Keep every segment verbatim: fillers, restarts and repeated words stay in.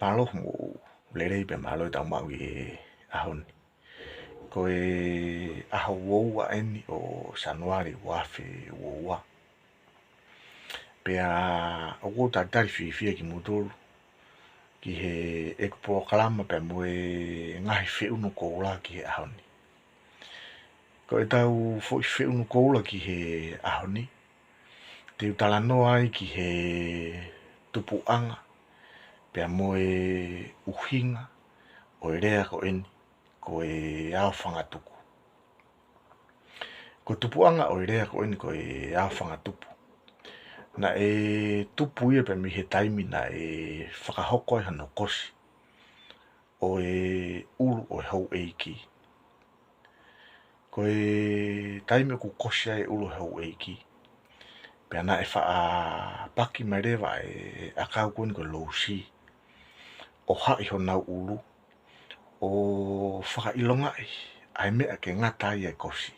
Mālō mo e lelei pea mālō e tau maʻu ʻi he ʻaho ni. Ko e ʻaho uaua eni ʻo Sānuali ua afe uaua. Pea ʻoku ou talitali fiefia kimoutolu ki heʻeku polokalama pea mo e ngaahi feʻunu koula ki he ʻaho ni. Ko e tau foʻi feʻunu koula ki he ʻaho ni, te u talanoa ai ki he tupuʻanga pea mo e ʻuhinga ʻo e lea ko eni ko e Ao Fangatuku. Ko e tupuʻanga ʻo e lea ko eni ko e Ao Fangatuku, naʻe tupu ia pea mei he taimi naʻe fakahoko ai hono kosi ʻo e ʻulu ʻo e houʻeiki. Ko e taimi ʻoku kosi ai e ʻulu ʻo e houʻeiki, pea naʻe faʻa paki mai leva e ʻakau ko eni ko Lousi ʻo haʻi honau ʻulu ʻo fakaʻilongaʻi ʻa e meʻa ke ngata ai e kosi.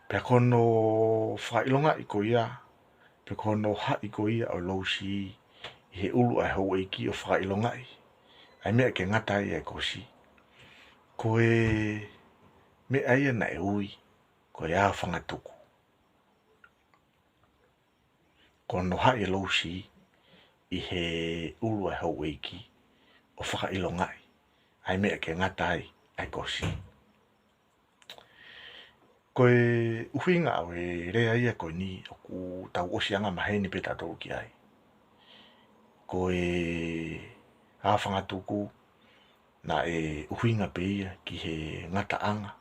Pea ko hono fakaʻilongaʻi ko ia, pe ko hono haʻi ko ia ʻo Lousi ʻi he ʻulu ʻa e houʻeiki ʻo fakaʻilongaʻi ʻa e meʻa ke ngata ai e kosi, ko e meʻa ia naʻe ui ko e Ao Fangatuku. Ko hono haʻi e Lousi ʻi he ʻulu ʻa e houʻeiki ʻo fakaʻilongaʻi ʻa e meʻa ke ngata ai ʻa e kosi. Ko e ʻuhinga ʻo e lea ia ko eni ʻoku tau ʻosi anga maheni pē tautolu ki ai. Ko e Ao Fangatuku naʻe ʻuhinga pē ia ki he ngataʻanga,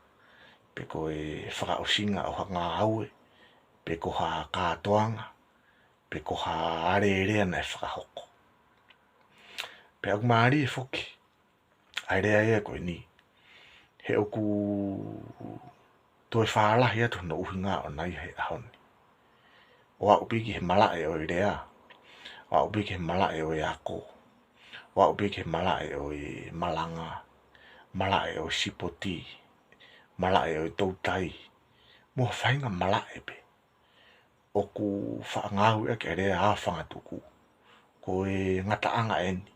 pe ko e fakaʻosinga ʻo ha ngāue, pe ko ha kātoanga, pe ko ha alēlea naʻe fakahoko. Pea ʻoku mālie foki ʻa e lea ia ko eni, he ʻoku toe fālahi atu hono ʻuhinga ʻoʻona ia he ʻaho ni. ʻO aʻu pē ki he malaʻe ʻo e lea, ʻo aʻu pē ki he malaʻe ʻo e ako, ʻo aʻu pē ki he malaʻe ʻo e malanga, malaʻe ʻo e sipoti, malaʻe ʻo e toutai, mo ha faʻahinga malaʻe pē ʻoku faʻa ngāueʻaki ʻa e lea Ao Fangatuku ko e ngataʻanga eni,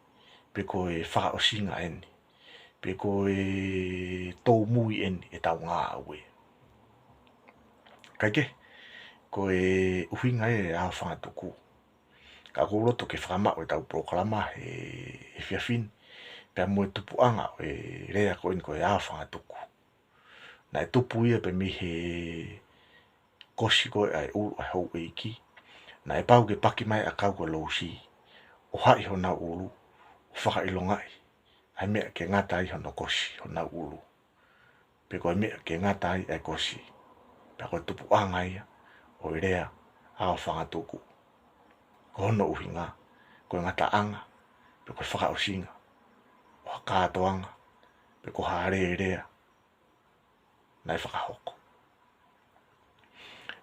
pe ko e fakaʻosinga eni, pe ko e tōmui eni ʻetau ngāue. Kae kehe, ko e ʻuhinga e Ao Fangatuku, ka ʻoku ou loto ke fakamaʻu ʻetau polokalama he, he efiafi ni pea mo e tupuʻanga ʻo e lea ko eni ko e Ao Fangatuku. Naʻe tupu ia pē mei he kosi ko ē ʻa e ʻulu ʻa e houʻeiki. Naʻe pau ke paki mai ʻakau ko Lousi ʻo haʻi honau ʻulu ʻo fakaʻilongaʻi ʻa e meʻa ke ngata ai hono kosi honau ʻulu, pe ko e meʻa ke ngata ai ʻa e kosi. Pea ko e tupuʻanga ia ʻo e lea Ao Fangatuku, ko hono ʻuhinga ko e ngataʻanga, pe ko e fakaʻosinga ʻo ha kātoanga, pe ko ha alēlea naʻe fakahoko.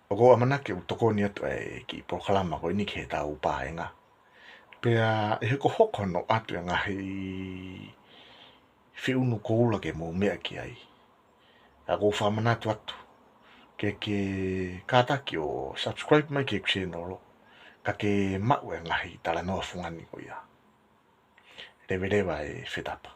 ʻOku ou ʻamanaki ʻoku tokoni atu ʻa e kiʻi polokalama ko eni ki heʻetau paenga. Pea ʻi he ko hono ʻoatu e ngaahi feʻunu koula ke mou meʻa ki ai, ʻoku ou fakamanatu atu ke ke kātaki ʻo subscribe mai ki he channel, ka ke maʻu e ngaahi talanoa fungani ko ia. Leveleva e fetapa.